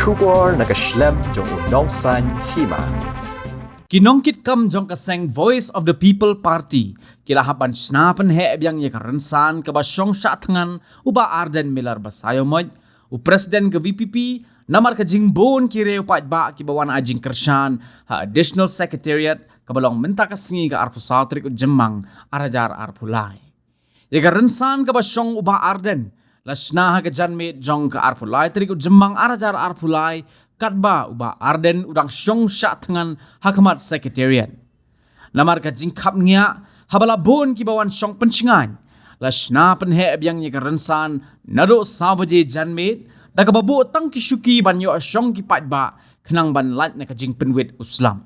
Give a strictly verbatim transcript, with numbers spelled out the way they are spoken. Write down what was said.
Khubor na ka shlem jong u Nongsaiñ Hima. Ki nongkitkam jong ka seng Voice of the People Party ki la hap ban shna pynheh biang ïa ka rynsan kaba shong shah thngan u Bah Ardent Miller Basaiawmoit, u president ka V P P, namar ka jingbun ki riew paidbah kiba wan ai jingkyrshan ha Additional Secretariat kaba long mynta ka sngi ka arphew saw tarik u Jymmang ar hajar arphew lai. Ïa ka rynsan kaba shong u Bah Ardent la shna ha ka janmiet jong ka arphew lai tarik u Jymmang ar hajar arphew lai, katba u Bah Ardent u dang shong shah thngan ha khmat Secretariat. Namar ka jingkhapngiah, haba la bun kiba wan shong pynshngaiñ, la shna pynheh biang ïa ka rynsan naduh saw baje janmiet, da kaba buh tang ki shuki ban ïoh shong ki paidbah khnang ban lait na ka jingpynwit u slap.